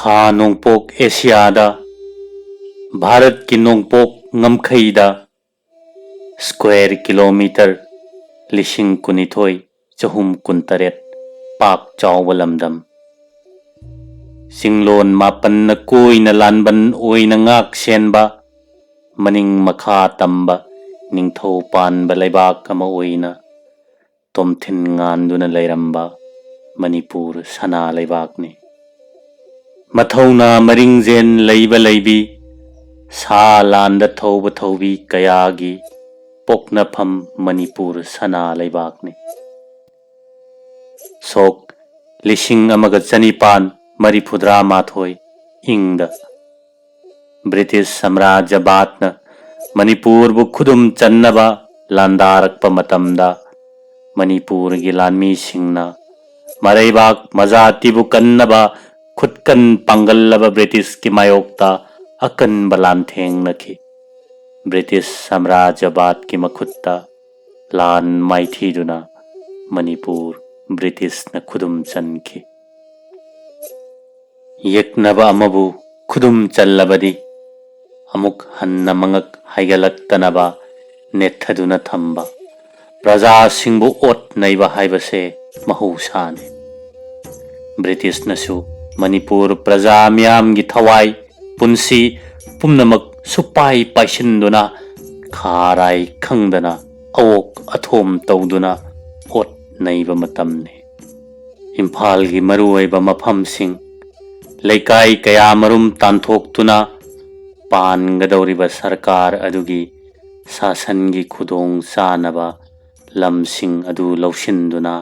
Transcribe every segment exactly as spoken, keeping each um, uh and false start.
ꯈꯥ ꯅꯣꯡꯄꯣꯛ ꯑꯦꯁꯤꯌꯥꯗ ꯚꯥꯔꯠꯀꯤ ꯅꯣꯡꯄꯣꯛ ꯉꯝꯈꯩꯗ square kilometre ꯂꯤꯁꯤꯡ ꯀꯨꯟꯅꯤꯊꯣꯏ ꯆꯍꯨꯝ ꯀꯨꯟꯇꯔꯦꯠ ꯄꯥꯛ ꯆꯥꯎꯕ ꯂꯝꯗꯝ꯫ ꯆꯤꯡꯂꯣꯟ ꯃꯥꯄꯟꯅ ꯀꯣꯏꯅ ꯂꯥꯟꯕꯟ ꯑꯣꯏꯅ ꯉꯥꯛ ꯁꯦꯟꯕ, ꯃꯅꯤꯡ ꯃꯈꯥ ꯇꯝꯕ ꯅꯤꯡꯊꯧ ꯄꯥꯟꯕ ꯂꯩꯕꯥꯛ ꯑꯃ ꯑꯣꯏꯅ ꯇꯣꯝꯊꯤꯟ ꯉꯥꯟꯗꯨꯅ ꯂꯩꯔꯝꯕ ꯃꯅꯤꯄꯨꯔ ꯁꯅꯥ ꯂꯩꯕꯥꯛꯅꯤ꯫ ꯃꯊꯧꯅꯥ ꯃꯔꯤꯡꯖꯦꯟ ꯂꯩꯕ ꯂꯩꯕꯤ, ꯁꯥ ꯂꯥꯟꯗ ꯊꯧꯕ ꯊꯧꯕꯤ ꯀꯌꯥꯒꯤ ꯄꯣꯛꯅꯐꯝ ꯃꯅꯤꯄꯨꯔ ꯁꯅꯥ ꯂꯩꯕꯥꯛꯅꯤ꯫ ꯁꯣꯛ ꯂꯤꯁꯤꯡ ꯑꯃꯒ ꯆꯅꯤꯄꯥꯟ ꯃꯔꯤꯐꯨꯇꯔꯥ ꯃꯥꯊꯣꯏ ꯏꯪꯗ ꯕ꯭ꯔꯤꯇꯤꯁ ꯁꯥꯝꯔꯥꯖ꯭ꯌꯕꯥꯗꯅ ꯃꯅꯤꯄꯨꯔꯕꯨ ꯈꯨꯗꯨꯝ ꯆꯟꯅꯕ ꯂꯥꯟꯗꯥꯔꯛꯄ ꯃꯇꯝꯗ, ꯃꯅꯤꯄꯨꯔꯒꯤ ꯂꯥꯟꯃꯤꯁꯤꯡꯅ ꯃꯔꯩꯕꯥꯛ ꯃꯖꯥꯇꯤꯕꯨ ꯀꯟꯅꯕ ꯈꯨꯠꯀꯟ ꯄꯥꯡꯒꯜꯂꯕ ꯕ꯭ꯔꯤꯇꯤꯁꯀꯤ ꯃꯥꯌꯣꯛꯇ ꯑꯀꯟꯕ ꯂꯥꯟꯊꯦꯡꯅꯈꯤ꯫ ꯕ꯭ꯔꯤꯇꯤꯁ ꯁꯥꯝꯔꯥꯖ꯭ꯌꯕꯥꯗꯀꯤ ꯃꯈꯨꯠꯇ ꯂꯥꯟ ꯃꯥꯏꯊꯤꯗꯨꯅ ꯃꯅꯤꯄꯨꯔ ꯕ꯭ꯔꯤꯇꯤꯁꯅ ꯈꯨꯗꯨꯝ ꯆꯟꯈꯤ꯫ ꯌꯦꯛꯅꯕ ꯑꯃꯕꯨ ꯈꯨꯗꯨꯝ ꯆꯜꯂꯕꯗꯤ ꯑꯃꯨꯛ ꯍꯟꯅ ꯃꯉꯛ ꯍꯥꯏꯒꯠꯂꯛꯇꯅꯕ ꯅꯦꯠꯊꯗꯨꯅ ꯊꯝꯕ, ꯄ꯭ꯔꯖꯥꯁꯤꯡꯕꯨ ꯑꯣꯠ ꯅꯩꯕ ꯍꯥꯏꯕꯁꯦ ꯃꯍꯧꯁꯥꯅꯤ꯫ ꯕ꯭ꯔꯤꯇꯤꯁꯅꯁꯨ ꯃꯅꯤꯄꯨꯔ ꯄ꯭ꯔꯖꯥ ꯃꯤꯌꯥꯝꯒꯤ ꯊꯋꯥꯏ, ꯄꯨꯟꯁꯤ ꯄꯨꯝꯅꯃꯛ ꯁꯨꯄꯥꯏ ꯄꯥꯏꯁꯤꯟꯗꯨꯅ, ꯈꯥꯔꯥꯏ ꯈꯪꯗꯅ ꯑꯋꯣꯛ ꯑꯊꯣꯝ ꯇꯧꯗꯨꯅ ꯑꯣꯠ ꯅꯩꯕ ꯃꯇꯝꯅꯤ꯫ ꯏꯝꯐꯥꯜꯒꯤ ꯃꯔꯨꯑꯣꯏꯕ ꯃꯐꯝꯁꯤꯡ, ꯂꯩꯀꯥꯏ ꯀꯌꯥꯃꯔꯨꯝ ꯇꯥꯟꯊꯣꯛꯇꯨꯅ ꯄꯥꯟꯒꯗꯧꯔꯤꯕ ꯁꯔꯀꯥꯔ ꯑꯗꯨꯒꯤ ꯁꯥꯁꯟꯒꯤ ꯈꯨꯗꯣꯡ ꯆꯥꯅꯕ ꯂꯝꯁꯤꯡ ꯑꯗꯨ ꯂꯧꯁꯤꯟꯗꯨꯅ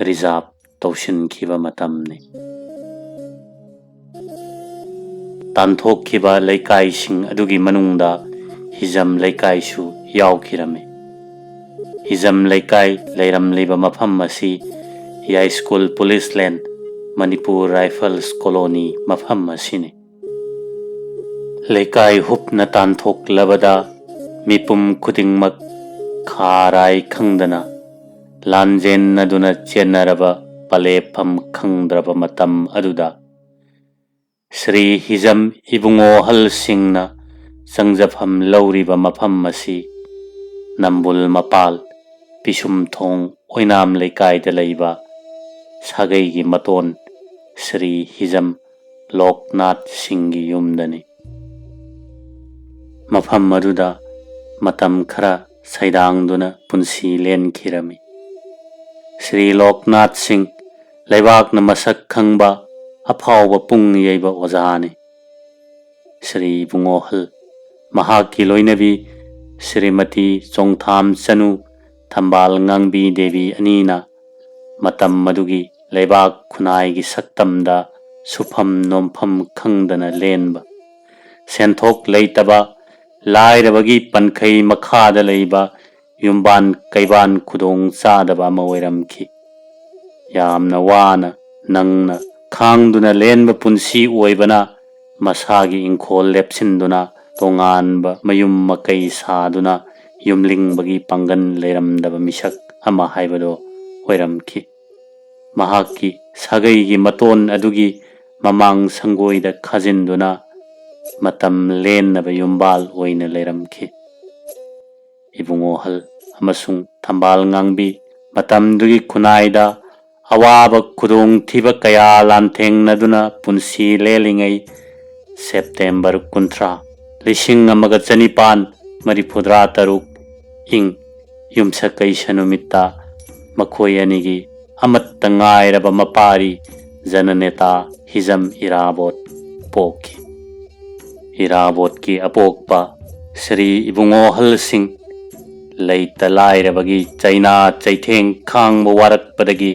ꯔꯤꯖꯥꯕ ꯇꯧꯁꯤꯟꯈꯤꯕ ꯃꯇꯝꯅꯤ꯫ ꯇꯥꯟꯊꯣꯛꯈꯤꯕ ꯂꯩꯀꯥꯏꯁꯤꯡ ꯑꯗꯨꯒꯤ ꯃꯅꯨꯡꯗ ꯍꯤꯖꯝ ꯂꯩꯀꯥꯏꯁꯨ ꯌꯥꯎꯈꯤꯔꯝꯃꯤ꯫ ꯍꯤꯖꯝ ꯂꯩꯀꯥꯏ ꯂꯩꯔꯝꯂꯤꯕ ꯃꯐꯝ ꯑꯁꯤ ꯌꯥꯏꯁ꯭ꯀꯨꯜ ꯄꯨꯂꯤꯁ ꯂꯦꯟ, ꯃꯅꯤꯄꯨꯔ ꯔꯥꯏꯐꯜꯁ ꯀꯣꯂꯣꯅꯤ ꯃꯐꯝ ꯑꯁꯤꯅꯤ꯫ ꯂꯩꯀꯥꯏ ꯍꯨꯞꯅ ꯇꯥꯟꯊꯣꯛꯂꯕꯗ ꯃꯤꯄꯨꯝ ꯈꯨꯗꯤꯡꯃꯛ ꯈꯥꯔꯥꯏ ꯈꯪꯗꯅ ꯂꯥꯟꯖꯦꯟꯅꯗꯨꯅ ꯆꯦꯟꯅꯔꯕ ꯄꯂꯦꯞꯐꯝ ꯈꯪꯗ꯭ꯔꯕ ꯃꯇꯝ ꯑꯗꯨꯗ ꯁ꯭ꯔꯤ ꯍꯤꯖꯝ ꯏꯕꯨꯡꯉꯣ ꯑꯍꯜꯁꯤꯡꯅ ꯆꯪꯖꯐꯝ ꯂꯧꯔꯤꯕ ꯃꯐꯝ ꯑꯁꯤ ꯅꯝꯕꯨꯜ ꯃꯄꯥꯜ ꯄꯤꯁꯨꯝꯊꯣꯡ ꯑꯣꯏꯅꯥꯝ ꯂꯩꯀꯥꯏꯗ ꯂꯩꯕ ꯁꯥꯒꯩꯒꯤ ꯃꯇꯣꯟ ꯁ꯭ꯔꯤ ꯍꯤꯖꯝ ꯂꯣꯛꯅꯥꯊ ꯁꯤꯡꯒꯤ ꯌꯨꯝꯗꯅꯤ꯫ ꯃꯐꯝ ꯑꯗꯨꯗ ꯃꯇꯝ ꯈꯔ ꯁꯩꯗꯥꯡꯗꯨꯅ ꯄꯨꯟꯁꯤ ꯂꯦꯟꯈꯤꯔꯝꯃꯤ꯫ ꯁ꯭ꯔꯤ ꯂꯣꯛꯅꯥꯊ ꯁꯤꯡ ꯂꯩꯕꯥꯛꯅ ꯃꯁꯛ ꯈꯪꯕ ꯑꯐꯥꯎꯕ ꯄꯨꯡ ꯌꯩꯕ ꯑꯣꯖꯥꯅꯤ꯫ ꯁ꯭ꯔꯤ ꯏꯕꯨꯡꯉꯣ ꯑꯍꯜ, ꯃꯍꯥꯛꯀꯤ ꯂꯣꯏꯅꯕꯤ ꯁ꯭ꯔꯤꯃꯇꯤ ꯆꯣꯡꯊꯥꯝ ꯆꯅꯨ ꯊꯝꯕꯥꯜ ꯉꯥꯡꯕꯤ ꯗꯦꯕꯤ ꯑꯅꯤꯅ ꯃꯇꯝ ꯑꯗꯨꯒꯤ ꯂꯩꯕꯥꯛ ꯈꯨꯟꯅꯥꯏꯒꯤ ꯁꯛꯇꯝꯗ ꯁꯨꯐꯝ ꯅꯣꯝꯐꯝ ꯈꯪꯗꯅ ꯂꯦꯟꯕ, ꯁꯦꯟꯊꯣꯛ ꯂꯩꯇꯕ, ꯂꯥꯏꯔꯕꯒꯤ ꯄꯟꯈꯩ ꯃꯈꯥꯗ ꯂꯩꯕ ꯌꯨꯝꯕꯥꯟ ꯀꯩꯕꯥꯟ ꯈꯨꯗꯣꯡ ꯆꯥꯗꯕ ꯑꯃ ꯑꯣꯏꯔꯝꯈꯤ꯫ ꯌꯥꯝꯅ ꯋꯥꯅ ꯅꯪꯅ ꯈꯥꯡꯗꯨꯅ ꯂꯦꯟꯕ ꯄꯨꯟꯁꯤ ꯑꯣꯏꯕꯅ ꯃꯁꯥꯒꯤ ꯏꯪꯈꯣꯜ ꯂꯦꯞꯁꯤꯟꯗꯨꯅ ꯇꯣꯉꯥꯟꯕ ꯃꯌꯨꯝ ꯃꯀꯩ ꯁꯥꯗꯨꯅ ꯌꯨꯝꯂꯤꯡꯕꯒꯤ ꯄꯥꯡꯒꯜ ꯂꯩꯔꯝꯗꯕ ꯃꯤꯁꯛ ꯑꯃ ꯍꯥꯏꯕꯗꯨ ꯑꯣꯏꯔꯝꯈꯤ꯫ ꯃꯍꯥꯛꯀꯤ ꯁꯥꯒꯩꯒꯤ ꯃꯇꯣꯟ ꯑꯗꯨꯒꯤ ꯃꯃꯥꯡ ꯁꯪꯒꯣꯏꯗ ꯈꯥꯖꯤꯟꯗꯨꯅ ꯃꯇꯝ ꯂꯦꯟꯅꯕ ꯌꯨꯝꯕꯥꯜ ꯑꯣꯏꯅ ꯂꯩꯔꯝꯈꯤ꯫ ꯏꯕꯨꯡꯉꯣ ꯑꯍꯜ ꯑꯃꯁꯨꯡ ꯊꯝꯕꯥꯜ ꯉꯥꯡꯕꯤ ꯃꯇꯝꯗꯨꯒꯤ ꯈꯨꯟꯅꯥꯏꯗ ꯑꯋꯥꯕ ꯈꯨꯗꯣꯡꯊꯤꯕ ꯀꯌꯥ ꯂꯥꯟꯊꯦꯡꯅꯗꯨꯅ ꯄꯨꯟꯁꯤ ꯂꯦꯜꯂꯤꯉꯩ, ꯁꯦꯞꯇꯦꯝꯕꯔ ꯀꯨꯟꯊ꯭ꯔꯥ, ꯂꯤꯁꯤꯡ ꯑꯃꯒ ꯆꯅꯤꯄꯥꯟ ꯃꯔꯤꯐꯨꯇꯔꯥ ꯇꯔꯨꯛ ꯏꯪ ꯌꯨꯝꯁꯀꯩꯁ ꯅꯨꯃꯤꯠꯇ ꯃꯈꯣꯏ ꯑꯅꯤꯒꯤ ꯑꯃꯠꯇ ꯉꯥꯏꯔꯕ ꯃꯄꯥꯔꯤ ꯖꯅꯅꯦꯇꯥ ꯍꯤꯖꯝ ꯏꯔꯥꯕꯣꯠ ꯄꯣꯛꯈꯤ꯫ ꯏꯔꯥꯕꯣꯠꯀꯤ ꯑꯄꯣꯛꯄ ꯁ꯭ꯔꯤ ꯏꯕꯨꯡꯉꯣ ꯑꯍꯜꯁꯤꯡ ꯂꯩꯇ ꯂꯥꯏꯔꯕꯒꯤ ꯆꯩꯅꯥ ꯆꯩꯊꯦꯡ ꯈꯥꯡꯕ ꯋꯥꯔꯛꯄꯗꯒꯤ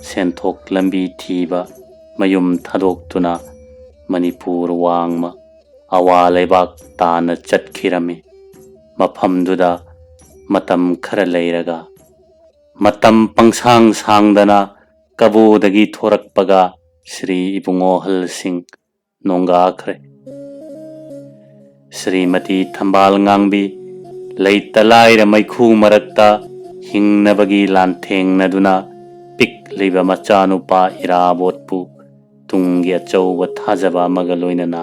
ꯁꯦꯟꯊꯣꯛ ꯂꯝꯕꯤ ꯊꯤꯕ ꯃꯌꯨꯝ ꯊꯥꯗꯣꯛꯇꯨꯅ ꯃꯅꯤꯄꯨꯔ ꯋꯥꯡꯃ ꯑꯋꯥ ꯂꯩꯕꯥꯛ ꯇꯥꯟꯅ ꯆꯠꯈꯤꯔꯝꯃꯤ꯫ ꯃꯐꯝꯗꯨꯗ ꯃꯇꯝ ꯈꯔ ꯂꯩꯔꯒ, ꯃꯇꯝ ꯄꯪꯁꯥꯡ ꯁꯥꯡꯗꯅ ꯀꯕꯣꯗꯒꯤ ꯊꯣꯔꯛꯄꯒ ꯁ꯭ꯔꯤ ꯏꯕꯨꯡꯉꯣ ꯑꯍꯜꯁꯤꯡ ꯅꯣꯡꯒꯥꯈ꯭ꯔꯦ꯫ ꯁ꯭ꯔꯤꯃꯇꯤ ꯊꯝꯕꯥꯜ ꯉꯥꯡꯕꯤ ꯂꯩꯇ ꯂꯥꯏꯔ ꯃꯩꯈꯨ ꯃꯔꯛꯇ ꯍꯤꯡꯅꯕꯒꯤ ꯂꯥꯟꯊꯦꯡꯅꯗꯨꯅ ꯄꯤꯛꯂꯤꯕ ꯃꯆꯥꯅꯨꯄꯥ ꯏꯔꯥꯕꯣꯠꯄꯨ ꯇꯨꯡꯒꯤ ꯑꯆꯧꯕ ꯊꯥꯖꯕ ꯑꯃꯒ ꯂꯣꯏꯅꯅ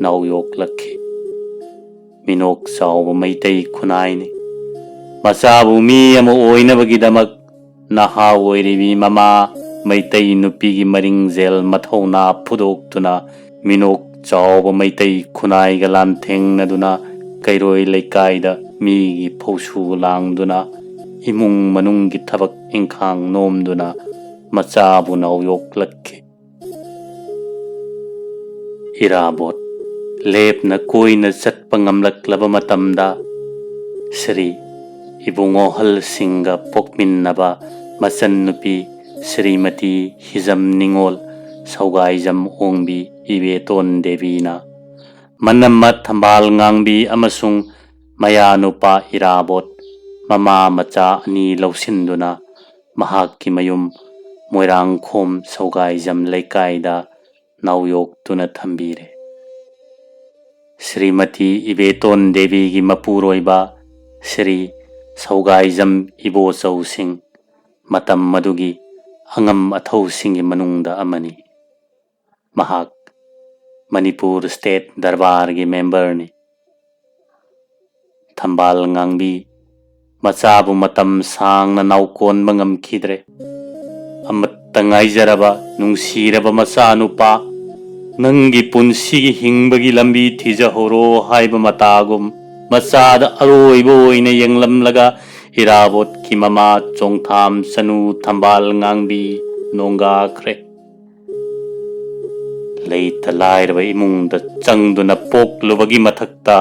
ꯅꯥꯎ ꯌꯣꯛꯂꯛꯈꯤ꯫ ꯃꯤꯅꯣꯛ ꯆꯥꯎꯕ ꯃꯩꯇꯩ ꯈꯨꯟꯅꯥꯏꯅꯤ꯫ ꯃꯆꯥꯕꯨ ꯃꯤ ꯑꯃ ꯑꯣꯏꯅꯕꯒꯤꯗꯃꯛ ꯅꯍꯥ ꯑꯣꯏꯔꯤꯕꯤ ꯃꯃꯥ ꯃꯩꯇꯩ ꯅꯨꯄꯤꯒꯤ ꯃꯔꯤꯡꯖꯦꯜ ꯃꯊꯧꯅꯥ ꯐꯨꯗꯣꯛꯇꯨꯅ ꯃꯤꯅꯣꯛ ꯆꯥꯎꯕ ꯃꯩꯇꯩ ꯈꯨꯟꯅꯥꯏꯒ ꯂꯥꯟꯊꯦꯡꯅꯗꯨꯅ ꯀꯩꯔꯣꯏ ꯂꯩꯀꯥꯏꯗ ꯃꯤꯒꯤ ꯐꯧꯁꯨ ꯂꯥꯡꯗꯨꯅ ꯏꯃꯨꯡ ꯃꯅꯨꯡꯒꯤ ꯊꯕꯛ ꯏꯪꯈꯥꯡ ꯅꯣꯝꯗꯨꯅ ꯃꯆꯥꯕꯨ ꯅꯥꯎ ꯌꯣꯛꯂꯛꯈꯤ꯫ ꯏꯔꯥꯕꯣꯠ ꯂꯦꯞꯅ ꯀꯣꯏꯅ ꯆꯠꯄ ꯉꯝꯂꯛꯂꯕ ꯃꯇꯝꯗ ꯁ꯭ꯔꯤ ꯏꯕꯨꯡꯉꯣ ꯍꯜꯁꯤꯡꯒ ꯄꯣꯛꯃꯤꯟꯅꯕ ꯃꯆꯟꯅꯨꯄꯤ ꯁ꯭ꯔꯤꯃꯇꯤ ꯍꯤꯖꯝ ꯅꯤꯉꯣꯜ ꯁꯧꯒꯥꯏꯖꯝ ꯑꯣꯡꯕꯤ ꯏꯕꯦꯇꯣꯟ ꯗꯦꯕꯤꯅ ꯃꯅꯝꯃ ꯊꯝꯕꯥꯜ ꯉꯥꯡꯕꯤ ꯑꯃꯁꯨꯡ ꯃꯌꯥꯅꯨꯄꯥ ꯏꯔꯥꯕꯣꯠ ꯃꯃꯥ ꯃꯆꯥ ꯑꯅꯤ ꯂꯧꯁꯤꯟꯗꯨꯅ ꯃꯍꯥꯛꯀꯤ ꯃꯌꯨꯝ ꯃꯣꯏꯔꯥꯡꯈꯣꯝ ꯁꯧꯒꯥꯏꯖꯝ ꯂꯩꯀꯥꯏꯗ ꯅꯥꯎꯌꯣꯛꯇꯨꯅ ꯊꯝꯕꯤꯔꯦ꯫ ꯁ꯭ꯔꯤꯃꯇꯤ ꯏꯕꯦꯇꯣꯟ ꯗꯦꯕꯤꯒꯤ ꯃꯄꯨꯔꯣꯏꯕ ꯁ꯭ꯔꯤ ꯁꯧꯒꯥꯏꯖꯝ ꯏꯕꯣꯆꯧꯁꯤꯡ ꯃꯇꯝ ꯑꯗꯨꯒꯤ ꯑꯉꯝ ꯑꯊꯧꯁꯤꯡꯒꯤ ꯃꯅꯨꯡꯗ ꯑꯃꯅꯤ꯫ ꯃꯍꯥꯛ ꯃꯅꯤꯄꯨꯔ ꯁ꯭ꯇꯦꯠ ꯗꯔꯕꯥꯔꯒꯤ ꯃꯦꯝꯕꯔꯅꯤ꯫ ꯊꯝꯕꯥꯜ ꯉꯥꯡꯕꯤ ꯃꯆꯥꯕꯨ ꯃꯇꯝ ꯁꯥꯡꯅ ꯅꯥꯎꯀꯣꯟꯕ ꯉꯝꯈꯤꯗ꯭ꯔꯦ꯫ ꯑꯃꯠꯇ ꯉꯥꯏꯖꯔꯕ ꯅꯨꯡꯁꯤꯔꯕ ꯃꯆꯥꯅꯨꯄꯥ, ꯅꯪꯒꯤ ꯄꯨꯟꯁꯤꯒꯤ ꯍꯤꯡꯕꯒꯤ ꯂꯝꯕꯤ ꯊꯤꯖꯍꯧꯔꯣ ꯍꯥꯏꯕ ꯃꯇꯥꯒꯨꯝ ꯃꯆꯥꯗ ꯑꯔꯣꯏꯕ ꯑꯣꯏꯅ ꯌꯦꯡꯂꯝꯂꯒ ꯏꯔꯥꯕꯣꯠꯀꯤ ꯃꯃꯥ ꯆꯣꯡꯊꯥꯝ ꯆꯅꯨ ꯊꯝꯕꯥꯜ ꯉꯥꯡꯕꯤ ꯅꯣꯡꯒꯥꯈ꯭ꯔꯦ꯫ ꯂꯩꯇ ꯂꯥꯏꯔꯕ ꯏꯃꯨꯡꯗ ꯆꯪꯗꯨꯅ ꯄꯣꯛꯂꯨꯕꯒꯤ ꯃꯊꯛꯇ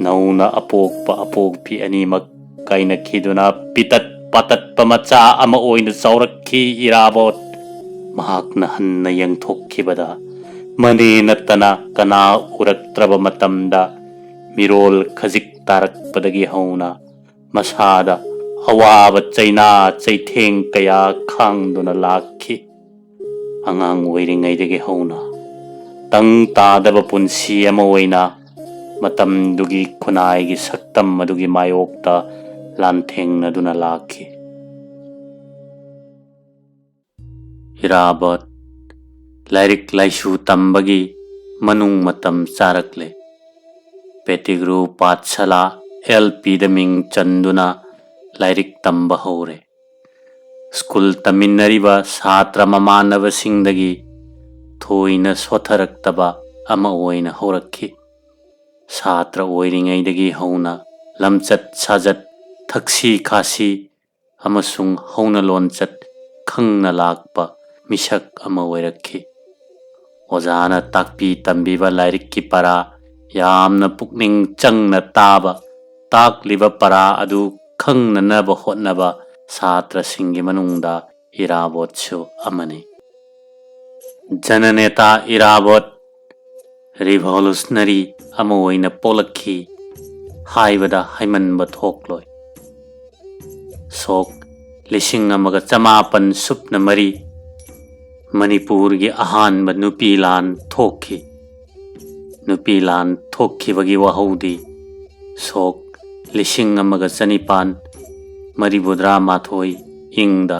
ꯅꯧꯅ ꯑꯄꯣꯛꯄ ꯑꯄꯣꯛꯄꯤ ꯑꯅꯤꯃꯛ ꯀꯥꯏꯅꯈꯤꯗꯨꯅ ꯄꯤꯇꯠ ꯄꯥꯇꯠꯄ ꯃꯆꯥ ꯑꯃ ꯑꯣꯏꯅ ꯆꯥꯎꯔꯛꯈꯤ ꯏꯔꯥꯕꯣꯠ꯫ ꯃꯍꯥꯛꯅ ꯍꯟꯅ ꯌꯦꯡꯊꯣꯛꯈꯤꯕꯗ ꯃꯅꯦ ꯅꯠꯇꯅ ꯀꯅꯥ ꯎꯔꯛꯇ꯭ꯔꯕ ꯃꯇꯝꯗ ꯃꯤꯔꯣꯜ ꯈꯖꯤꯛ ꯇꯥꯔꯛꯄꯗꯒꯤ ꯍꯧꯅ ꯃꯁꯥꯗ ꯑꯋꯥꯕ ꯆꯩꯅꯥ ꯆꯩꯊꯦꯡ ꯀꯌꯥ ꯈꯥꯡꯗꯨꯅ ꯂꯥꯛꯈꯤ꯫ ꯑꯉꯥꯡ ꯑꯣꯏꯔꯤꯉꯩꯗꯒꯤ ꯍꯧꯅ ꯇꯪ ꯇꯥꯗꯕ ꯄꯨꯟꯁꯤ ꯑꯃ ꯑꯣꯏꯅ ꯃꯇꯝꯗꯨꯒꯤ ꯈꯨꯟꯅꯥꯏꯒꯤ ꯁꯛꯇꯝ ꯑꯗꯨꯒꯤ ꯃꯥꯌꯣꯛꯇ ꯂꯥꯟꯊꯦꯡꯅꯗꯨꯅ ꯂꯥꯛꯈꯤ꯫ ꯏꯔꯥꯕꯣꯠ ꯂꯥꯏꯔꯤꯛ ꯂꯥꯏꯁꯨ ꯇꯝꯕꯒꯤ ꯃꯅꯨꯡ ꯃꯇꯝ ꯆꯥꯔꯛꯂꯦ꯫ ꯄꯦꯇꯤꯒ꯭ꯔꯨ ꯄꯥꯊꯁꯥꯂꯥ, ꯑꯦꯜ ꯄꯤꯗ ꯃꯤꯡ ꯆꯟꯗꯨꯅ ꯂꯥꯏꯔꯤꯛ ꯇꯝꯕ ꯍꯧꯔꯦ꯫ ꯁ꯭ꯀꯨꯜ ꯇꯝꯃꯤꯟꯅꯔꯤꯕ ꯁꯥꯇ꯭ꯔ ꯃꯃꯥꯟꯅꯕꯁꯤꯡꯗꯒꯤ ꯊꯣꯏꯅ ꯁꯣꯠꯊꯔꯛꯇꯕ ꯑꯃ ꯑꯣꯏꯅ ꯍꯧꯔꯛꯈꯤ꯫ ꯁꯥꯇ꯭ꯔ ꯑꯣꯏꯔꯤꯉꯩꯗꯒꯤ ꯍꯧꯅ ꯂꯝꯆꯠ ꯁꯥꯖꯠ, ꯊꯛꯁꯤ ꯈꯥꯁꯤ ꯑꯃꯁꯨꯡ ꯍꯧꯅ ꯂꯣꯟꯆꯠ ꯈꯪꯅ ꯂꯥꯛꯄ ꯃꯤꯁꯛ ꯑꯃ ꯑꯣꯏꯔꯛꯈꯤ꯫ ꯑꯣꯖꯥꯅ ꯇꯥꯛꯄꯤ ꯇꯝꯕꯤꯕ ꯂꯥꯏꯔꯤꯛꯀꯤ ꯄꯔꯥ ꯌꯥꯝꯅ ꯄꯨꯛꯅꯤꯡ ꯆꯪꯅ ꯇꯥꯕ, ꯇꯥꯛꯂꯤꯕ ꯄꯔꯥ ꯑꯗꯨ ꯈꯪꯅꯅꯕ ꯍꯣꯠꯅꯕ ꯁꯥꯇ꯭ꯔꯁꯤꯡꯒꯤ ꯃꯅꯨꯡꯗ ꯏꯔꯥꯕꯣꯠꯁꯨ ꯑꯃꯅꯤ꯫ ꯖꯅꯅꯦꯇꯥ ꯏꯔꯥꯕꯣꯠ revolutionary ꯑꯃ ꯑꯣꯏꯅ ꯄꯣꯛꯂꯛꯈꯤ ꯍꯥꯏꯕꯗ ꯍꯥꯏꯃꯟꯕ ꯊꯣꯛꯂꯣꯏ꯫ ꯁꯣꯛ ꯂꯤꯁꯤꯡ ꯑꯃꯒ ꯆꯃꯥꯄꯟ ꯁꯨꯞꯅ ꯃꯔꯤ, ꯃꯅꯤꯄꯨꯔꯒꯤ ꯑꯍꯥꯟꯕ ꯅꯨꯄꯤ ꯂꯥꯟ ꯊꯣꯛꯈꯤ꯫ ꯅꯨꯄꯤ ꯂꯥꯟ ꯊꯣꯛꯈꯤꯕꯒꯤ ꯋꯥꯍꯧꯗꯤ ꯁꯣꯛ ꯂꯤꯁꯤꯡ ꯑꯃꯒ ꯆꯅꯤꯄꯥꯟ ꯃꯔꯤꯐꯨꯇꯔꯥ ꯃꯥꯊꯣꯏ ꯏꯪꯗ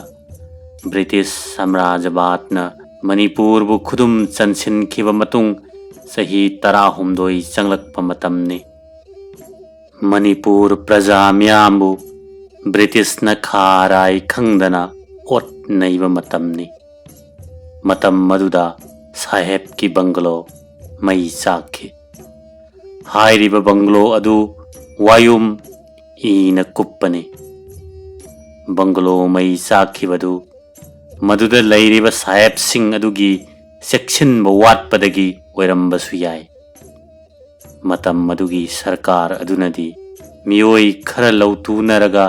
ꯕ꯭ꯔꯤꯇꯤꯁ ꯁꯥꯝꯔꯥꯖ꯭ꯌꯕꯥꯗꯅ ꯃꯅꯤꯄꯨꯔꯕꯨ ꯈꯨꯗꯨꯝ ꯆꯟꯁꯤꯟꯈꯤꯕ ꯃꯇꯨꯡ ꯆꯍꯤ ꯇꯔꯥꯍꯨꯝꯗꯣꯏ ꯆꯪꯂꯛꯄ ꯃꯇꯝꯅꯤ꯫ ꯃꯅꯤꯄꯨꯔ ꯄ꯭ꯔꯖꯥ ꯃꯤꯌꯥꯝꯕꯨ ꯕ꯭ꯔꯤꯇꯤꯁꯅ ꯈꯥ ꯔꯥꯏ ꯈꯪꯗꯅ ꯑꯣꯠ ꯅꯩꯕ ꯃꯇꯝꯅꯤ꯫ ꯃꯇꯝ ꯑꯗꯨꯗ ꯁꯥꯍꯦꯕꯀꯤ ꯕꯪꯒꯂꯣ ꯃꯩ ꯆꯥꯛꯈꯤ꯫ ꯍꯥꯏꯔꯤꯕ ꯕꯪꯒꯂꯣ ꯑꯗꯨ ꯋꯥꯌꯨꯝ ꯏꯅ ꯀꯨꯞꯄꯅꯤ꯫ ꯕꯪꯒꯂꯣ ꯃꯩ ꯆꯥꯛꯈꯤꯕꯗꯨ ꯃꯗꯨꯗ ꯂꯩꯔꯤꯕ ꯁꯥꯍꯦꯕꯁꯤꯡ ꯑꯗꯨꯒꯤ ꯆꯦꯛꯁꯤꯟꯕ ꯋꯥꯠꯄꯗꯒꯤ ꯑꯣꯏꯔꯝꯕꯁꯨ ꯌꯥꯏ꯫ ꯃꯇꯝ ꯑꯗꯨꯒꯤ ꯁꯔꯀꯥꯔ ꯑꯗꯨꯅꯗꯤ ꯃꯤꯑꯣꯏ ꯈꯔ ꯂꯧꯇꯨꯅꯔꯒ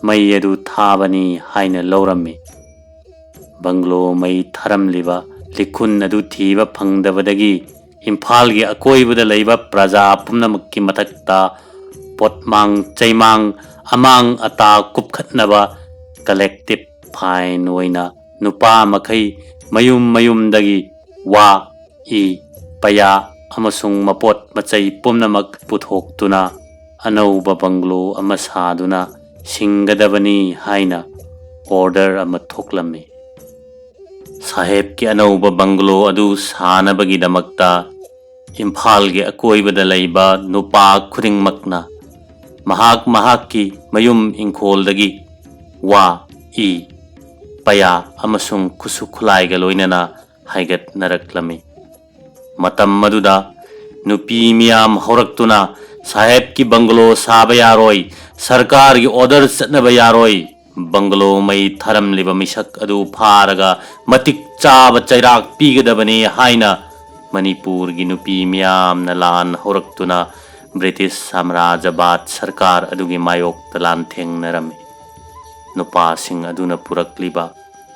ꯃꯩ ꯑꯗꯨ ꯊꯥꯕꯅꯤ ꯍꯥꯏꯅ ꯂꯧꯔꯝꯃꯤ꯫ ꯕꯪꯒꯂꯣ ꯃꯩ ꯊꯥꯔꯝꯂꯤꯕ ꯂꯤꯈꯨꯟ ꯑꯗꯨ ꯊꯤꯕ ꯐꯪꯗꯕꯗꯒꯤ ꯏꯝꯐꯥꯜꯒꯤ ꯑꯀꯣꯏꯕꯗ ꯂꯩꯕ ꯄ꯭ꯔꯖꯥ ꯄꯨꯝꯅꯃꯛꯀꯤ ꯃꯊꯛꯇ ꯄꯣꯠꯃꯥꯡ ꯆꯩꯃꯥꯡ ꯑꯃꯥꯡ ꯑꯇꯥ ꯀꯨꯞꯈꯠꯅꯕ collective fine ꯑꯣꯏꯅ ꯅꯨꯄꯥ ꯃꯈꯩ ꯃꯌꯨꯝ ꯃꯌꯨꯝꯗꯒꯤ ꯋꯥ, ꯏ, ꯄꯩꯌꯥ ꯑꯃꯁꯨꯡ ꯃꯄꯣꯠ ꯃꯆꯩ ꯄꯨꯝꯅꯃꯛ ꯄꯨꯊꯣꯛꯇꯨꯅ ꯑꯅꯧꯕ ꯕꯪꯒꯂꯣ ꯑꯃ ꯁꯥꯗꯨꯅ ꯁꯤꯡꯒꯗꯕꯅꯤ ꯍꯥꯏꯅ order ꯑꯃ ꯊꯣꯛꯂꯝꯃꯤ꯫ ꯁꯥꯍꯦꯕꯀꯤ ꯑꯅꯧꯕ ꯕꯪꯒꯂꯣ ꯑꯗꯨ ꯁꯥꯅꯕꯒꯤꯗꯃꯛꯇ ꯏꯝꯐꯥꯜꯒꯤ ꯑꯀꯣꯏꯕꯗ ꯂꯩꯕ ꯅꯨꯄꯥ ꯈꯨꯗꯤꯡꯃꯛꯅ ꯃꯍꯥꯛ ꯃꯍꯥꯛꯀꯤ ꯃꯌꯨꯝ ꯏꯪꯈꯣꯜꯗꯒꯤ ꯋꯥ, ꯏ, ꯄꯌꯥ ꯑꯃꯁꯨꯡ ꯈꯨꯠꯁꯨ ꯈꯨꯠꯂꯥꯏꯒ ꯂꯣꯏꯅꯅ ꯍꯥꯏꯒꯠꯅꯔꯛꯂꯝꯃꯤ꯫ ꯃꯇꯝ ꯑꯗꯨꯗ ꯅꯨꯄꯤ ꯃꯤꯌꯥꯝ ꯍꯧꯔꯛꯇꯨꯅ, "ꯁꯥꯍꯦꯕꯀꯤ ꯕꯪꯒꯂꯣ ꯁꯥꯕ ꯌꯥꯔꯣꯏ, ꯁꯔꯀꯥꯔꯒꯤ ꯑꯣꯔꯗꯔ ꯆꯠꯅꯕ ꯌꯥꯔꯣꯏ, ꯕꯪꯒꯂꯣ ꯃꯩ ꯊꯥꯔꯝꯂꯤꯕ ꯃꯤꯁꯛ ꯑꯗꯨ ꯐꯥꯔꯒ ꯃꯇꯤꯛ ꯆꯥꯕ ꯆꯩꯔꯥꯛ ꯄꯤꯒꯗꯕꯅꯤ" ꯍꯥꯏꯅ ꯃꯅꯤꯄꯨꯔꯒꯤ ꯅꯨꯄꯤ ꯃꯤꯌꯥꯝꯅ ꯂꯥꯟ ꯍꯧꯔꯛꯇꯨꯅ ꯕ꯭ꯔꯤꯇꯤꯁ ꯁꯥꯝꯔꯥꯖ꯭ꯌꯕꯥꯗ ꯁꯔꯀꯥꯔ ꯑꯗꯨꯒꯤ ꯃꯥꯌꯣꯛꯇ ꯂꯥꯟꯊꯦꯡꯅꯔꯝꯃꯤ꯫ ꯅꯨꯄꯥꯁꯤꯡ ꯑꯗꯨꯅ ꯄꯨꯔꯛꯂꯤꯕ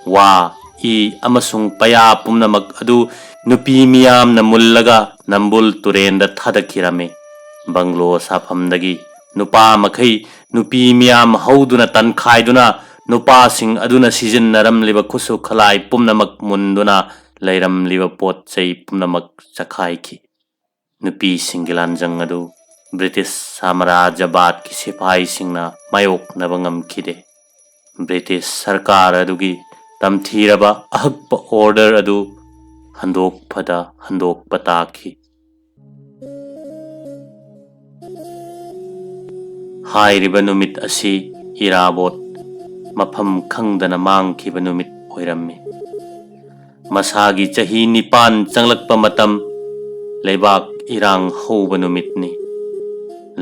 ꯋꯥ, ꯏ ꯑꯃꯁꯨꯡ ꯄꯌꯥ ꯄꯨꯝꯅꯃꯛ ꯑꯗꯨ ꯅꯨꯄꯤ ꯃꯤꯌꯥꯝꯅ ꯃꯨꯜꯂꯒ ꯅꯝꯕꯨꯜ ꯇꯨꯔꯦꯟꯗ ꯊꯥꯗꯈꯤꯔꯝꯃꯤ꯫ ꯕꯪꯒꯂꯣ ꯁꯥꯐꯝꯗꯒꯤ ꯅꯨꯄꯥ ꯃꯈꯩ ꯅꯨꯄꯤ ꯃꯤꯌꯥꯝ ꯍꯧꯗꯨꯅ ꯇꯟꯈꯥꯏꯗꯨꯅ ꯅꯨꯄꯥꯁꯤꯡ ꯑꯗꯨꯅ ꯁꯤꯖꯤꯟꯅꯔꯝꯂꯤꯕ ꯈꯨꯠꯁꯨ ꯈꯨꯠꯂꯥꯏ ꯄꯨꯝꯅꯃꯛ ꯃꯨꯟꯗꯨꯅ ꯂꯩꯔꯝꯂꯤꯕ ꯄꯣꯠ ꯆꯩ ꯄꯨꯝꯅꯃꯛ ꯆꯈꯥꯏꯈꯤ꯫ ꯅꯨꯄꯤꯁꯤꯡꯒꯤ ꯂꯥꯟꯖꯪ ꯑꯗꯨ ꯕ꯭ꯔꯤꯇꯤꯁ ꯁꯥꯝꯔꯥꯖ꯭ꯌꯕꯥꯗꯀꯤ ꯁꯤꯐꯥꯏꯁꯤꯡꯅ ꯃꯥꯌꯣꯛꯅꯕ ꯉꯝꯈꯤꯗꯦ꯫ ꯕ꯭ꯔꯤꯇꯤꯁ ꯁꯔꯀꯥꯔ ꯑꯗꯨꯒꯤ ꯇꯝꯊꯤꯔꯕ ꯑꯍꯛꯄ ꯑꯣꯔꯗꯔ ꯑꯗꯨ ꯍꯟꯗꯣꯛꯄꯗ ꯍꯟꯗꯣꯛꯄ ꯇꯥꯈꯤ꯫ ꯍꯥꯏꯔꯤꯕ ꯅꯨꯃꯤꯠ ꯑꯁꯤ ꯏꯔꯥꯕꯣꯠ, ꯃꯐꯝ ꯈꯪꯗꯅ ꯃꯥꯡꯈꯤꯕ ꯅꯨꯃꯤꯠ ꯑꯣꯏꯔꯝꯃꯤ꯫ ꯃꯁꯥꯒꯤ ꯆꯍꯤ ꯅꯤꯄꯥꯟ ꯆꯪꯂꯛꯄ ꯃꯇꯝ, ꯂꯩꯕꯥꯛ ꯏꯔꯥꯡ ꯍꯧꯕ ꯅꯨꯃꯤꯠꯅꯤ꯫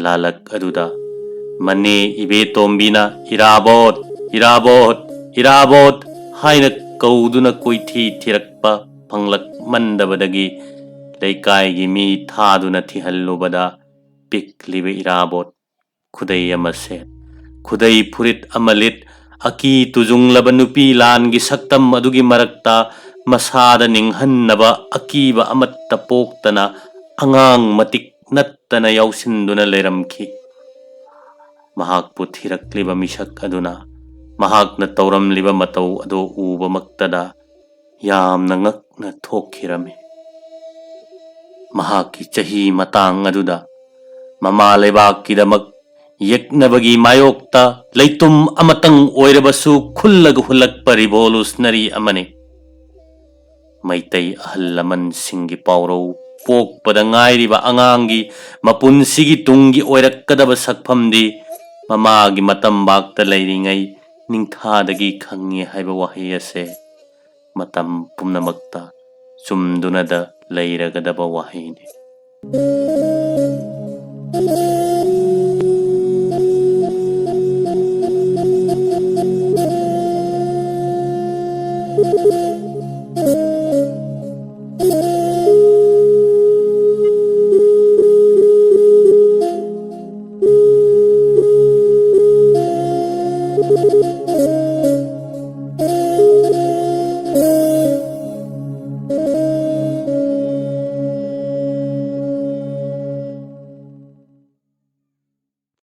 ꯂꯥꯂꯛ ꯑꯗꯨꯗ ꯃꯅꯦ ꯏꯕꯦꯇꯣꯝꯕꯤꯅ "ꯏꯔꯥꯕꯣꯠ, ꯏꯔꯥꯕꯣꯠ, ꯏꯔꯥꯕꯣꯠ" ꯍꯥꯏꯅ ꯀꯧꯗꯨꯅ ꯀꯣꯏꯊꯤ ꯊꯤꯔꯛꯄ ꯐꯪꯂꯛꯃꯟꯗꯕꯗꯒꯤ ꯂꯩꯀꯥꯏꯒꯤ ꯃꯤ ꯊꯥꯗꯨꯅ ꯊꯤꯍꯜꯂꯨꯕꯗ ꯄꯤꯛꯂꯤꯕ ꯏꯔꯥꯕꯣꯠ, ꯈꯨꯗꯩ ꯑꯃ ꯁꯦꯠ, ꯈꯨꯗꯩ ꯐꯨꯔꯤꯠ ꯑꯃ ꯂꯤꯠ, ꯑꯀꯤ ꯇꯨꯖꯨꯡꯂꯕ ꯅꯨꯄꯤ ꯂꯥꯟꯒꯤ ꯁꯛꯇꯝ ꯑꯗꯨꯒꯤ ꯃꯔꯛꯇ ꯃꯁꯥꯗ ꯅꯤꯡꯍꯟꯅꯕ ꯑꯀꯤꯕ ꯑꯃꯠꯇ ꯄꯣꯛꯇꯅ ꯑꯉꯥꯡ ꯃꯇꯤꯛ ꯅꯠꯇꯅ ꯌꯥꯎꯁꯤꯟꯗꯨꯅ ꯂꯩꯔꯝꯈꯤ꯫ ꯃꯍꯥꯛꯄꯨ ꯊꯤꯔꯛꯂꯤꯕ ꯃꯤꯁꯛ ꯑꯗꯨꯅ ꯃꯍꯥꯛꯅ ꯇꯧꯔꯝꯂꯤꯕ ꯃꯇꯧ ꯑꯗꯨ ꯎꯕꯃꯛꯇꯗ ꯌꯥꯝꯅ ꯉꯛꯅ ꯊꯣꯛꯈꯤꯔꯝꯃꯤ꯫ ꯃꯍꯥꯛꯀꯤ ꯆꯍꯤ ꯃꯇꯥꯡ ꯑꯗꯨꯗ ꯃꯃꯥ ꯂꯩꯕꯥꯛꯀꯤꯗꯃꯛ ꯌꯦꯛꯅꯕꯒꯤ ꯃꯥꯌꯣꯛꯇ ꯂꯩꯇꯨꯝ ꯑꯃꯇꯪ ꯑꯣꯏꯔꯕꯁꯨ ꯈꯨꯜꯂꯒ ꯍꯨꯜꯂꯛꯄ ꯔꯤꯚꯣꯂꯨꯁꯅꯔꯤ ꯑꯃꯅꯤ꯫ ꯃꯩꯇꯩ ꯑꯍꯜ ꯂꯃꯟꯁꯤꯡꯒꯤ ꯄꯥꯎꯔꯧ, "ꯄꯣꯛꯄꯗ ꯉꯥꯏꯔꯤꯕ ꯑꯉꯥꯡꯒꯤ ꯃꯄꯨꯟꯁꯤꯒꯤ ꯇꯨꯡꯒꯤ ꯑꯣꯏꯔꯛꯀꯗꯕ ꯁꯛꯐꯝꯗꯤ ꯃꯃꯥꯒꯤ ꯃꯇꯝꯕꯥꯛꯇ ꯂꯩꯔꯤꯉꯩ ꯅꯤꯡꯊꯥꯗꯒꯤ ꯈꯪꯉꯤ" ꯍꯥꯏꯕ ꯋꯥꯍꯩ ꯑꯁꯦ ꯃꯇꯝ ꯄꯨꯝꯅꯃꯛꯇ ꯆꯨꯝꯗꯨꯅꯗ ꯂꯩꯔꯒꯗꯕ ꯋꯥꯍꯩꯅꯤ꯫